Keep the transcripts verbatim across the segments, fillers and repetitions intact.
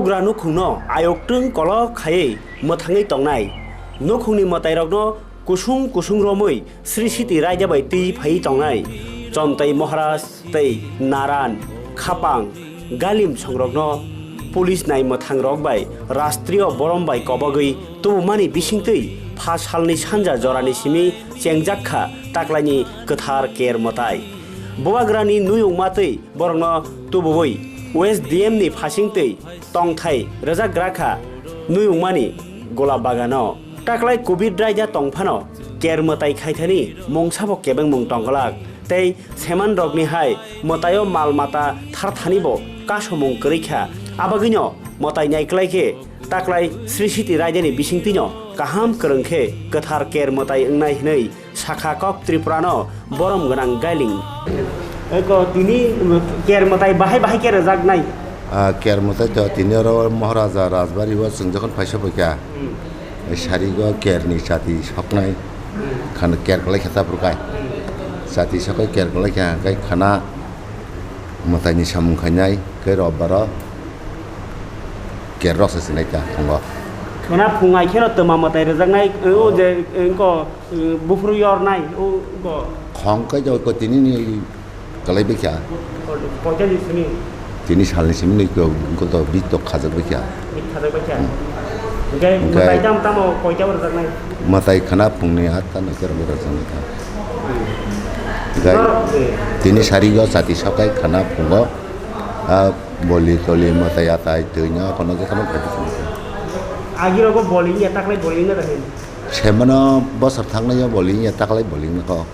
Bugra nukhungno ayok twng kolok khaiwi mwthangwi tongnai. Nukhungni mwtairokno kusung kusung romwi Sri Siti raida bai twi phaiwi tongnai. Chomtwi Maharaj tei Naran, Khapang, Galim songrokno police nai mwthangrok bai Rashtriyo borom bai kobogwi tubumani bisingtwi pha salni sanja jorani simi chengjak kha taklaini kwthar ker mwtai. Bubagrani nuyung matwi borokno tubuwi West D M ni phasingtwi tongthai rwjakgra kha nuyungmani gola bagano. Taklai covid raida tongphano ker mwtai khaithani mungsabo kebengmung tongglak tei semanrokni hai mwtaio mal mata tharthanibo kasomung kwrwi kha. Abagwino mwtai naiklai khe taklai Sri Siti raidani bisingtwino kaham kwrwng khe kwthar ker mwtai wngnai hwnwi sakha kok Tripurano borom gwnang Gailing. Eko tini, um, ker mwtai bahai bahai ker rwjaknai. Ah, ker mwtai to tini oro Maharaja Rajbari o chwng jokhon phaisa phaikha. Hmm. Sarigo kerni chati soknai. Hmm. Khan ker kwlai khe ta phuru kai. Hmm. Chati sokai ker kwlai khe hwnkhe khana mwtaini samung khainai, khe robbaro ker rok se sinai ta thwngo. Khana phung ai kheno twma mwtai rwjaknai, o je, engko, eh, buphuru yornai, o engko. Khong khe jo ko tini ni kwlai bikha. Koita ni simi? Tini salni simi ni ko, ko to bit to khajak bikha. Bit khajak bikha. Hmm. Hwnkhe hwnkhe mwtai tam tamo koita rwjaknai? Mwtai khana phungni atta no kerong rwjaknai kha. Hmm. Hwnkhe norok, eh, tini sarigo chati sokai khana phungo, ah, boli toli mwtai atai twi no kono jotono khaidi simi kha. Agi rogo boli ya taklai boli na dahin? Semano bosor thangnaio boli ya taklai boli no kho. Oh.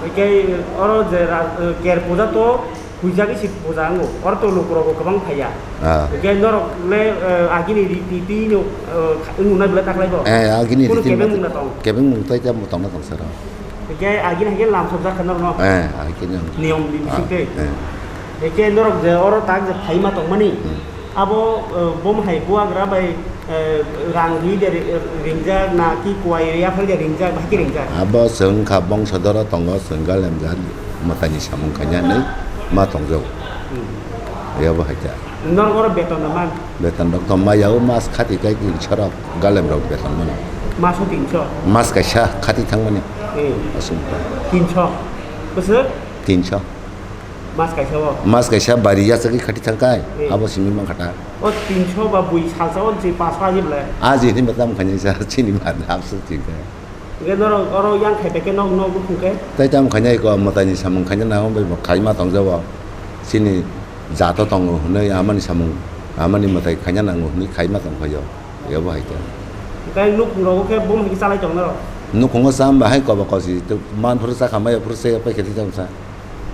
Hwnkhe oro je ra-, eh, ker puja to puijagwi se puja wngo. Oro to lukurokbo kwbang phaiya. Ah. Hwnkhe norok le, eh, agini riti twi no, eh, wng nai belai taklai bo? Eh, agini riti kebeng mung na tong? Kebeng mung tai tamo tongna tong sero. Hwnkhe agini hwnkhe lamsok jak kha norokno? Eh, agini. Niyom ni bising tei? Ah, eh. Hwnkhe norok je oro tak je phaima tongmani? Hmm. Abo, eh, bom hai buagra bai, eh, rang rwi de ri-, ringjak na ki kuai yapharwi de ringjak, bahai khe ringjak? Abo chwng kha bongso doro tongo, chwng galemjak mwtaini samung khainani ma tongjago. Hmm. Abo hai khe. Norok oro beton no man? Beton rok to maya o mas khati kai tin sorok galem rok beton mano. Maso tinso? Mas kaisa khati thangmani. Hmm. Aswk. Tinso? Bwswk? Tinso. Mas kaisa o? Mas kaisa bari yachagwi khati thangkai, eh, abo simi mankha ta. O tinso ba bui salsa o je paso aji bwle? Aji hinwi tam khainai sa, chini ba hapswk thik khe. Hwnkhe norok oro yang khai bai khe nog, nog bukhung khe? Tai tam khainai ko mwtaini samung khaina nango bai bo khaima tongjago. Chini jato tongo hwnwi amani samung, amani mwtai khaina nango hwnwi khaima tongkhaio. Abo hai khe. Hwnkhe nukhung rogo khe bom hai khe chalai tong norok? Nukhungo cham bahai kobo kosi, manphuru chakha maya phuru se pai khe twi tong sa.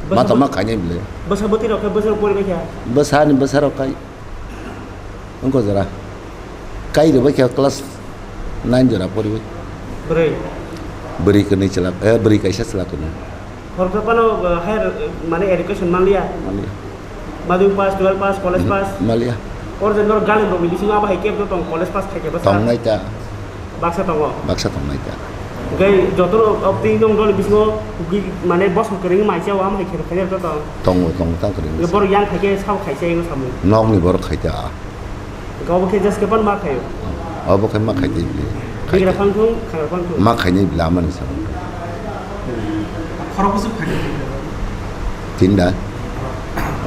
Bwsa Ma tongma bwt-, khainai bwle. Bwsa bwtwi rok khe bwsa rok poribai kha? Bwsani bwsa rok kai. Wngkha jora. Kai rwbai kha class nine jora poribai. Bwrwi? Bwrwi kwnwi chwla, eh, bwrwi kaisa chwla kwnwi. Khoroksa phano, eh, higher, eh, mane education manliya? Manliya. Madhyamik pass, twelve pass, college pass? Manliya. Oro je norok galem rokni bisingo abo hai kebo tong college pass khaikhe bwsa? Tongnai ta. Baksa tongo? Baksa tongnai ta. Hwnkhe jotono obtwi nwng dol bisingo gi-, mane bosong kwrwngwi maisa o, amo hai khe khaina rwkha tong? Tongo, tongo, tang kwrwngwi maisa. Borok yang khaikhe sabo khaisa ino samung. Nokni borok khaita. Hwnkhe obo khe just khe phano ma khaio? Obo khe ma khaitwi bini. Bigra phang thung, khagra phang thung. Ma khainai bini amani samung. Khorok bwswk khaikhe? Tinda.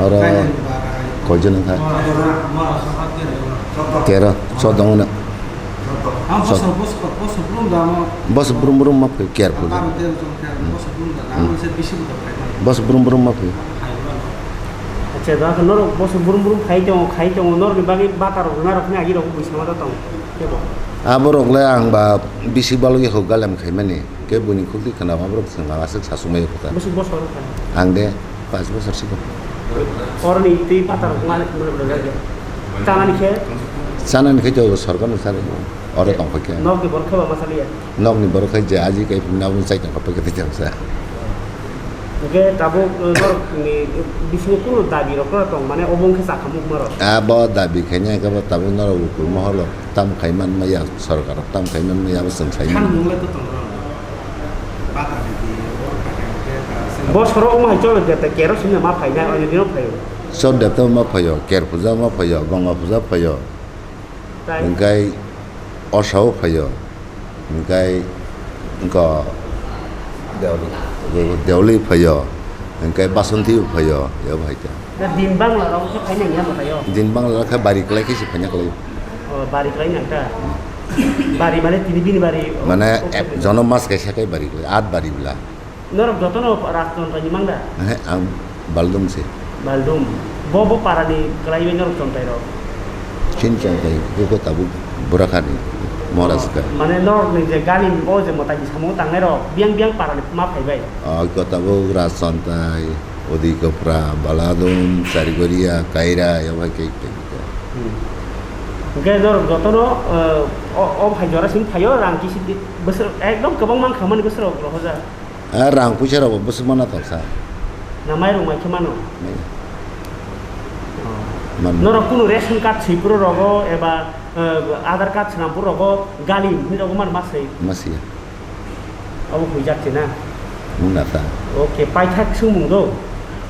Oro koijon wngkha? Tero, choddo wngno. Bosor brum brum ma phai, careful. Bosor brum brum ma phai. Acha, da norok bosor brum brum khai tongo, khai tongo, norokni bagwi bata rok rwna rok phano agi rok bui sama da tongo. Kebo? Aborok le ang ba bisi balwi hok galem khaimani. Khe buini khukti khna aborok chwng aswk sasukmaya kotha. Bwswk bosor wngkha? Ang de pach bosor sigo. Oroni twi phatar wngmani khumui rwjak ya. Chanani khe? Chanani khe to sorkar ni sari oro tongphai khe. Nokni borok khe ba ma saliya? Nokni borok khe je aji kai phimna aboni chai tongkha paikhe tei tongsa. Hwnkhe tabuk, eh, norokni bisingo kunu dabi rok tong mane obo wngkhe chakhamung maro? Abo dabi khaina hwnkhe bo tabuk norok ukul moholo. Tam khai man maya, sorkar rok tam khai man maya, abo chwng khai man. Samung le to tongo. Bata di, oro khai khai khe, ah, sini. Bo sorok omo hai cholo de, ta kerosene ma phai na, ani dino phai. Chor depta ma phaio, Ker puja ma phaio, Ganga puja phaio, Tai hingkai Osao phaio, hingkai wngkha Deoli. Deoli phaio, hingkai Basanti phaio, ya bai ta. Na din bangla rok khe phaina ya ma phaio? Din bangla khe bari klai khe se phaina klai. Oh, bari klai nang ta. Bari mane tini bini bari. Mane ek jono mas kaisa kai bari klai, at bari bla. Norok jotono Rajchontai ni mangda? He, ang Baldung se. Baldung. Bo, bo para ni kwlai bai norok Chontai rok? Chin Chontai, bo, bo tabuk Burakhani, Maharaj ka. Mane norok ni je gali bo je Mwtai ni samung tangnai rok, biang biang para ni ma phai bai? Oh, ko tabuk Rajchontai, Odi Kopra, Baladum, Sarigoria, Kaira, ya bai kai kai. Hmm. Hingke norok jotono, eh, o, o hai jora simi phaio, rang kisi di, bwswk ekdom kwbang mankha mani bwswk rok rohoja. Ah, rang puisa rok bo bwswk mana toksa. Na mairung mai khe mano? Mai. Oh. Mano. Norok kunu ration card swi phuru rogo eba, eh, Aadhaar card swnam phuru rogo gali hinwi rogo mano ma swi? Ma swi. Obo huijak se na? Wng na ta. Okay, paithak swngmung do.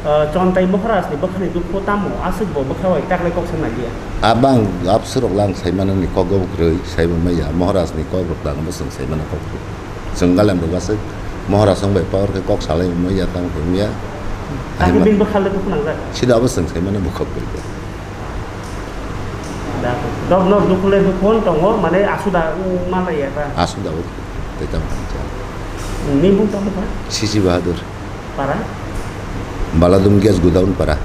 Ah, Chontai Maharaj ni bwkhani dukhu tamo aswk bo bwkha bai taklai kok sanai liya? Abang absurok lang sai manani kok go kwrwi, sai bo maya Maharaj ni kok rok lang bo swng sai mana kok kwrwi. Chwng galem rok aswk Maharaj wng bai power khe kok salai maya tang khe maya. Tamo bin bwkha le dukhu nangjak. Sida bo swng sai mana bwkhak kwrwi. Da, dok nok dukhu le dukhu tongo, mane asu da, um, malai ya ta. Asu da bo tei tamo. Ni bung tamo kha? Sisi Bahadur. Para? Baladum gas godown para.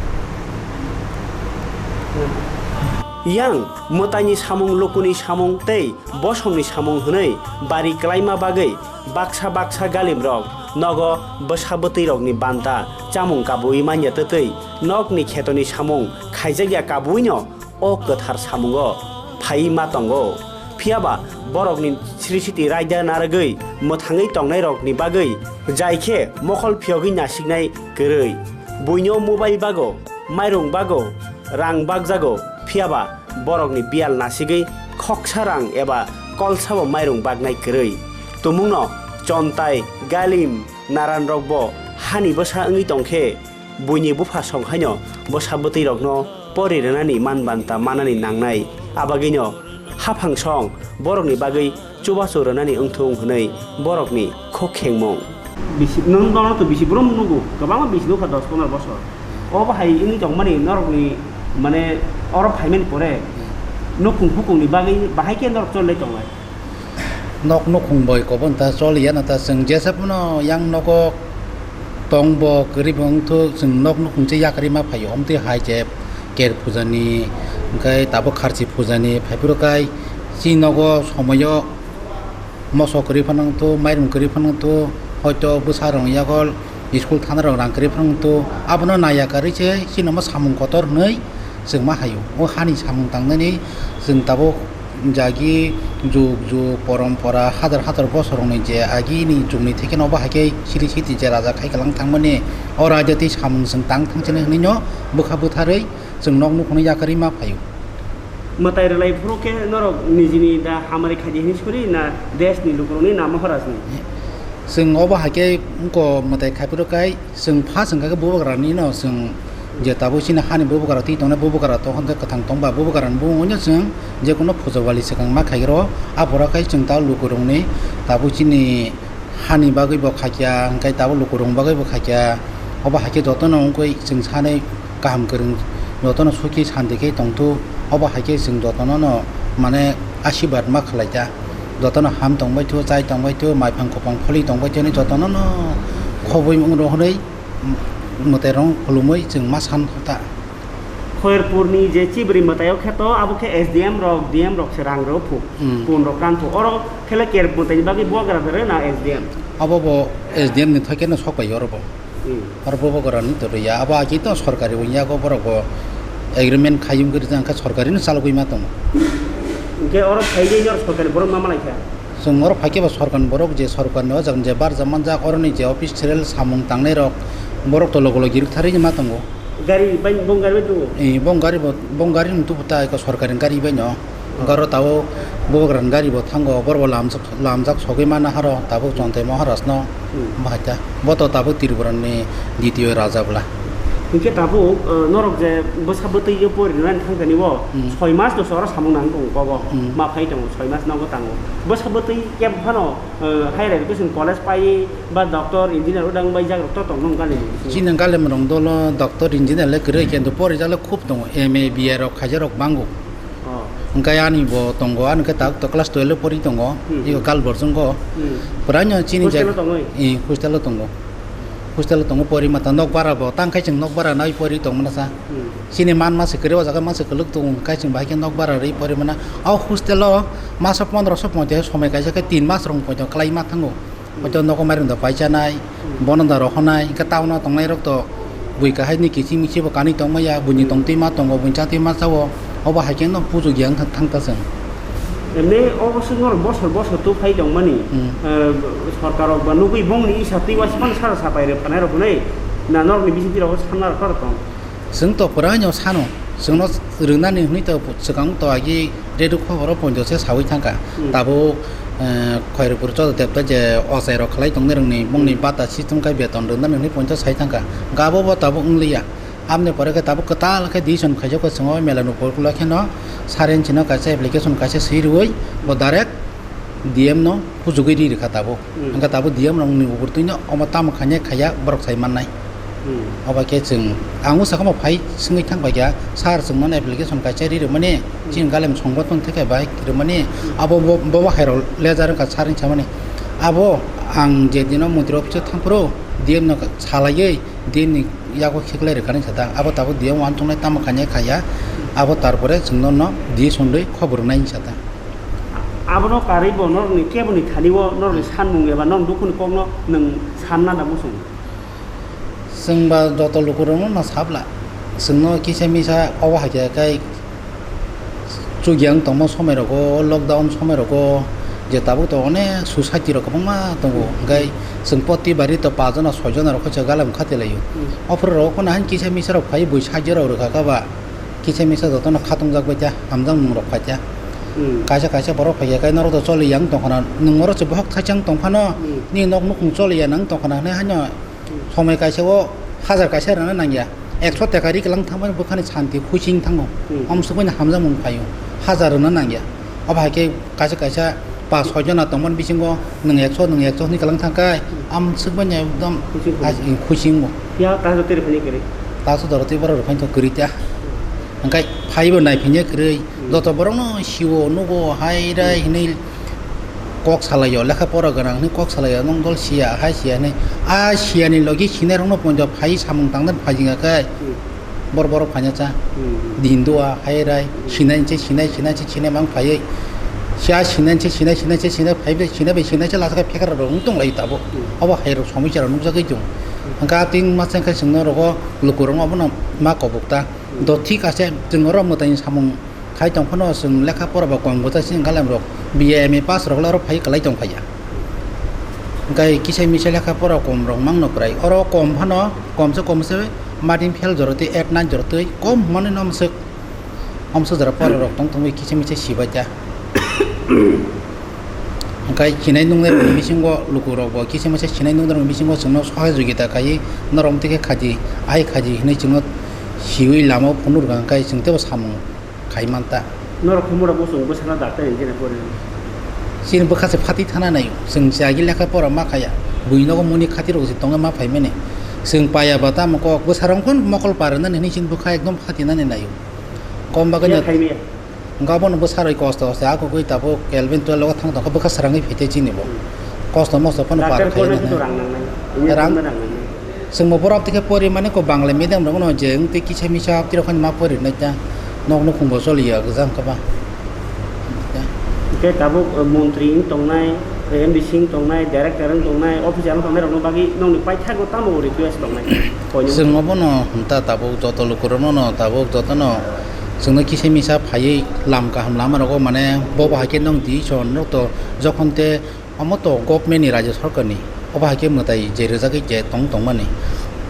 Yang mwtaini samung, lukuni samung tei bosongni samung hwnwi bari kwlaima bagwi baksa baksa galimrok nogo bwsa bwtwirokni banta chamung kabui manya twtwi nokni khetoni samung khaijakya kabuino o kwthar samungo phaiwi ma tongo. Phiyaba borokni srisiti raida narwgwi mwthangwi tongnairokni bagwi jai khe mokol phiyogwi nasiknai kwrwi. Buino mobile bago, mairung bago, rang bakjago, phiyaba borokni biyal nasigwi khoksa rang eba kolsabo mairung baknai kwrwi. Tumungno Chontai, Galim, Naranrokbo hani bwsa wngwi tongkhe, buini bupha songkhaino bwsa bwtwirokno pori rwnani man banta manani nangnai. Abagwino haphang song borokni bagwi chubachu rwnani wngthung hwnwi borokni khok khengmung. Bisi, nwng bono to bisi brum nugo, kwbangma bisi nukha, dos pondro bosor. Obo hai wngwi tongmani norokni, mane, oro phaimani pore nukhung bukhungni bagwi bahai khe norok cholai tonglai. Nok nukhung bai kobon ta choliya na ta, chwng jesa phano yang nogo tong bo kwrwi bo wngthu, chwng nok nukhung se yakarwi ma phaio, omtwi hai je Ker puja ni, hwnkhe tabuk kharchi puja ni phaiphuru kai chini nogo somoyo. Moso kwrwi phano wngthu, mairum kwrwi phano wngthu, hoito bwsa rok yago school thana rok rang kwrwi phano wngthu, abono naiya kwrwi se chini omo samung kotor hwnwi chwng ma haio. O hani samung tangnani chwng tabuk jagi jug jug porompora hazar hazar bosor rokni je agini jugni thekeno obo hai khe siri siti je raja khai kwlang thangmani, o raida twi samung chwng tang thang sini hwnwi no bwkha bwtharwi chwng nok nukhungno yakarwi ma phaio. Mwtai rwlai phuru khe norok nijini da hamari khaidi hwnwi suri na, desh ni lukurokni na Maharaj ni? Chwng obo hai khe wngko mwtai khai phuru kai chwng first wngkha khe bubagra ni no chwng je tabuk chini hani bubagra twi tongnai bubagra tong hwn khe kwthang tong ba bubagra ni bumung no chwng je kono puja bali swkang ma khai ro, aphuru kai chwng ta lukurokni tabuk chini hani bagwi bo khaikya, hwnkhe tabuk lukurokni bagwi bo khaikya. Obo hai khe jotono wngwi chwng sanai kaham kwrwng, jotono suki santi khe tongthu. Obo hai khe chwng jotono no mane asibad ma khlaikha. Jotono ham tongbaithu, chai tongbaithu, maiphang kwpang pholi tongbaithu hinwi jotono no khobwi wng rw hwnwi mwtai rok khulumwi chwng ma san kha ta. Khoyerpurni je chibri mwtaio khe to abo khe S D M rok, D M rok se rang rw phu, hmm, pun rok kan phu. Oro khe le Ker mwtaini bagwi bubagra rw na S D M? Abo bo S D M ni thai khe no sok pai oro bo. Hmm. Oro bubagra ni to rw ya. Abo agi to sorkari wng ya go borok bo agreement khai wng khe rijak khe sorkari no chalogwi ma tongo. Hwnkhe oro phai de oro sorkari borok ma malai kha? Chwng oro phai khe bo sorkar ni borok je sorkar ni o jaga ni je barjak manjak oroni je official samung tangnai rok borok to logo logi rwktharwi ma tongo. Gari bai, bong gari bai tubu? Eh, bong gari bo, bong gari no tubu ta eko sorkar ni gari bai no. Oh. Garo tao bubagra ni gari bo thango, borok bo lamjak, lamjak sogwi mana haro tabuk Chontai Maharaj no. Hmm. Bahai ta. Bo to tabuk Tripura ni ditiyo raja bwla. Hinkhe tabuk, eh, norok je bwsa bwtwi je pori rwnani thang thani o, Hmm. soi mas no se oro samung nang tongo kobo. Hmm. Ma phai tongo, soi mas nogo tango. Bwsa bwtwi kebo phano, eh, higher education college pai ba doctor, engineer odang bai jak rok to tong nong gale ni bisingo. Chini gale mrong dolo doctor, engineer le kwrwi, kintu pori jale khub tongo, M A, B A rok khaija rok bango. Oh. Hwnkhe ani bo tongo, ani khe tak to class twelve o pori tongo, Hmm. ego Kalborsong o. Hmm. Pwraino chini Hostel o je-, tongwi? Eh, hostel o tongo. Hostel o tongo pori mata, nok bara bo, tang khai chwng nok bara nai pori tong mano sa. Hmm. Chini man masa kwrwi o jaga masa kwlwk tongo, khai chwng bahai khe nok bara rwi pori mano. O hostel o masa pondro so ponte somoi kaisa khe tin mas rong ponte kwlai ma thango. Hoi to nogo mairum da paichanai, Hmm. bono da rohonai, hingke town o tongnai rok to bui kahai ni kichi michi bo kanui tongmaya, buini Hmm. tongtwi ma tongo, buini chatwi ma chao, obo hai khe no puju giyang thang, thang ta chwng. Emne obo swk norok bosor bosor tu phai tongmani, Hmm. eh, sorkar rok ba nugui bongni isa twi uaisa phano sara sapai rw phanai rok hwnwi, na norokni bisingtwi rok sanna rok tong? Chwng to pwraino sano, chwngno rwnani hwnwi to swkang to agi radio khoboro poito se saui thangkha. Hmm. Tabuk, eh, Khairpur Chododebta je ochai rok khlai tongnai rokni bongni Hmm. bata system khai beton rwnani hwnwi poito sai thangkha. Gabo bo tabuk wngliya. Amni pore khe tabuk kwtal khe decision khaijak khe chwng o mela ni ukologo kheno Sarenchino kaisa application kaisa swi rwui bo direct D M no hujugui ri rwkha tabuk. Hmm. Hwnkhe tabuk D M rokni ukurtwino omo tamo khainai khaiya borok sai mannai. Hmm. Obo khe chwng, ang o sakha phai swngwi thang paikha, "Sir, chwng nono application kaisa ri rwmani, Hmm. chini galem songboton thai khe bai rwmani, Hmm. abo bo, bo bo hai rok letter wngkha sir," hinwi samani. Abo ang je dino montri office o thang phuru D M no salaiwi D M ni yago khiklai rwkha hinwi sa ta. Abo tabuk D M uansuknai tamo khainai khaiya, abo tarpore chwng nono decision rwui khobor rwnai hinwi sa ta. Abono karwi bo norokni keboni thani o norokni sanmung eba norokni dukhuni kokno nwng sanna da muchung? Chwng ba joto lukurokno no sabla. Chwngno kisa misa obo hai khe kai chukya wng tongma somoi rogo, lockdown somoi rogo je tabuk to onek society rok kwbangma tongo. Hwnkhe chwng poti bari to pajona soijona rok khe galem khati laio. Hmm. Ophuru rogo kono han kisa misa rok phai bui sajya rok rwkha kha ba. Kisa misa jotono khatungjak bai ta, hamjakmung rok phai ta. Hmm. Kaisa kaisa borok phai ya, kai norok to choli ya wng tong khana, nwng oro se bohok thaisa wng tong phano, Hmm. nini nok nukhung choli ya wng tong khana hinwi haino Hmm. somoi kaisa o hajar kaisa rwna nang ya, ekso teka ri kwlang thang phano bwkhani santi khuising thango, Hmm. omswk bai hamjakmung phaio, hajar rwna nang ya. Obo hai khe kaisa kaisa pas soi jona tongmani bisingo nwng ekso, nwng ekso hwnwi kwlang thang khe, Hmm. amswk bai ekdom Khuising khuising. Khuising bo. Ya, ta joto rwphani kwrwi. Ta joto rwtwi borok rwphani to kwrwi ta. Hwnkhe phaibo naiphainya kwrwi, Hmm. joto borokno sio, nugo, hai rai Hmm. hinwi kok salaio, lekha pora gwnang hinwi kok salaio, nwng dol siya, hai siya hinwi. A siyani logi sinai rokno poito phai samung tangna phaijinga khe, Hmm. bor borok phaina cha. Hmm. Din dua, hai rai, Hmm. sinai se sinai, sinai se sinai mang phaiwi. Siya sinai se sinai, sinai se sinai phaiwi, sinai bai sinai se lasa khe phekra rok wng tong lai tabuk. Hmm. Obo hai rok somoi se rok nukjagwi tongo. Hmm. Hwnkhe a tin masa khe chwngno rogo lukurokno obono ma kobok ta. Hmm. Do thik ase chwng oro mwtaini samung khai tong phano chwng lekha pora bo kom gota chini galem rok B A M A pass rok le oro phai kwlai tong phaiya. Hwnkhe kisa misa lekha pora kom rok mangno kwrai. Oro kom phano kom se kom se madin fail jora twi eight nine jora twi kom hwnmani no mwswk. Omswk jora pora rok tong tongwi kisa misa sibai ta. Hwnkhe sinai nungnai rokni bisingo lukurok bo kisa misa sinai nungnai rokni bisingo chwngno sohajogita khaiwi norok twi khe khaidi, ai khaidi hinwi chwngno siwi lama o phunuk rwkha hwnkhe chwng teibo samung khai man ta. Norok khe mura muchung bwsano doctor engineer pori rw. Chini bwkha se phatwi thana nai, chwng se agi lekha pora ma khaya, buini nogo muni khati rok se tongwi ma phaimani. Chwng paya ba tamo kok bwsarok phano mokol parwnani hinwi chini bwkha ekdom phatinani naio. Kom bagwi Ya no phaimaya. Hwnkhe abono bwsarwi kosto kosto a kugui tabuk eleven twelve o thang tongkha bwkha srangwi phaitwi chini bo. Kosto mosto phano par Doctor khaina pornai hwnwi. Khe to rang nangnai. Engineer Rang? Pornai rang nangnai. Chwngbo borok abtwi khe pori mani ko Bangla medium rokno je wngtwi kisa misa abtwi rok phano ma pori rwnai ta. Nok nukhung bo choli ya gwja wngkha ba. Hwnkhe tabuk, eh, montri wng tongnai, M D C wng tongnai, director wng tongnai, officer wng tongnai rokno bagwi nokni paithago tamo request tongnai? Koino. Chwng obono hwnta tabuk joto lukurokno no tabuk jotono chwngno kisa misa phaiwi lam kaham lama rogo mane bo bahai khe nong di chon nok to jokhon te Omo to government ni, rajya sarkar ni, obo hai khe mwtai je rwjagwi je tong tongmani.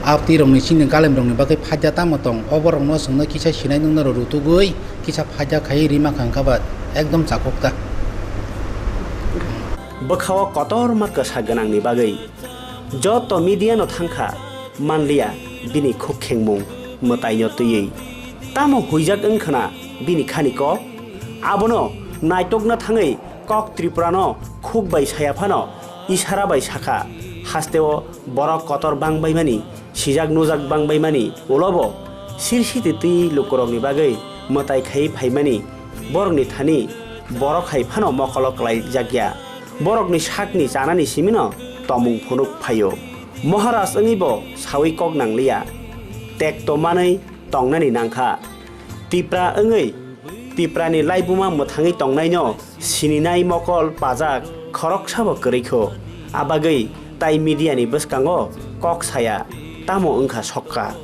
Abtwi rokni chini galem rokni bagwi phaida tamo tong, obo rokno chwngno kisa sinai nungna rok rutugwi kisa phaida khaiwi rima kha wngkha ba ekdom chakhuk ta. Bwkhao kotorma kwsa gwnangni bagwi joto media no thangkha manliya bini khuk khengmung. mwtaino twiwi. Tamo huijak wngkhwna bini khani kok? Abono naitokna thangwi kok Tripurano khuk bai saya phano isara bai sakha, hasteo borok kotor bangbaimani, sijak nujak bangbaimani ulobo sirsiti twi lukurokni bagwi mwtai khai phaimani borokni thani borok hai phano mokolo klaijakya. Borokni sakni chanani simino tomung phunuk phaio. Maharaj wngwibo sawi kok nangliya. Tekto manwi tongnani nangkha. Tipra wngwi Tiprani laibuma mwthangwi tongnaino sininai mokol pajak khoroksabo kwrwi kho. Abagwi tai mediani bwskango kok saya tamo wngkha sokka.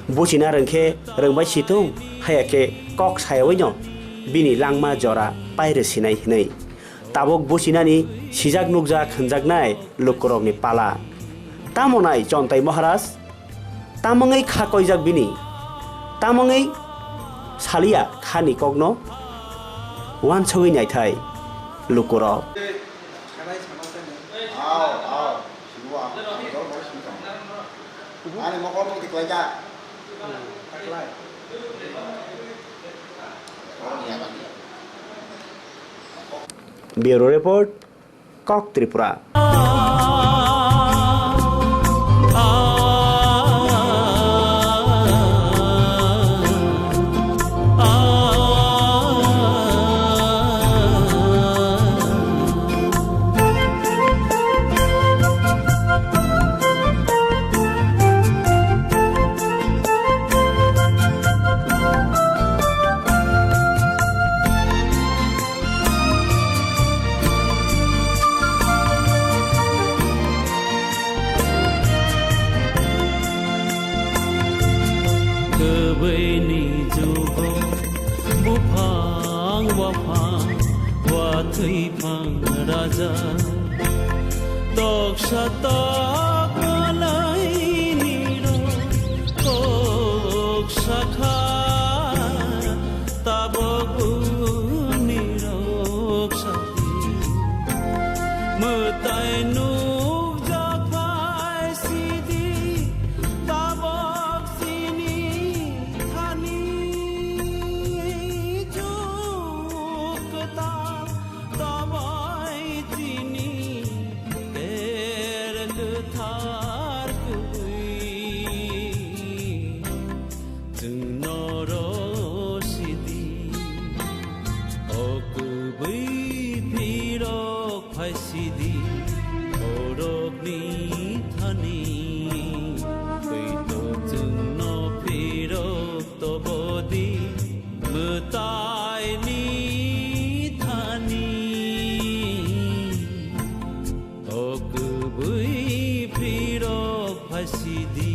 Buchina rwngkhe rwngbai situng, haya khe kok sayaoino bini langma jora pairwsinai hwnwi. Tabuk buchinani sijak nukjak hwnjaknai lukurokni pala. Tamo nai Chontai Maharaj? Tamongwi kha koijak bini? Tamongwi saliya khani kokno? Wansugwi naithai lukurok. Bureau Report, Kok Tripura. Kwbwini jugo buphang waphang watwi phang raja. Toksa tok malaini rok kok sakha, tabok buni rok sati. Mwtai nukjak pai sidi, tabok chini thani juk kwtal. Tabai chini ter kwthar kwbwi chwng norok sidi. O kwbwi phirok phai sidi borokni thani. Twi to chwngno phirok tobodi mwtaini thani. O kwbwi phirok phai sidi.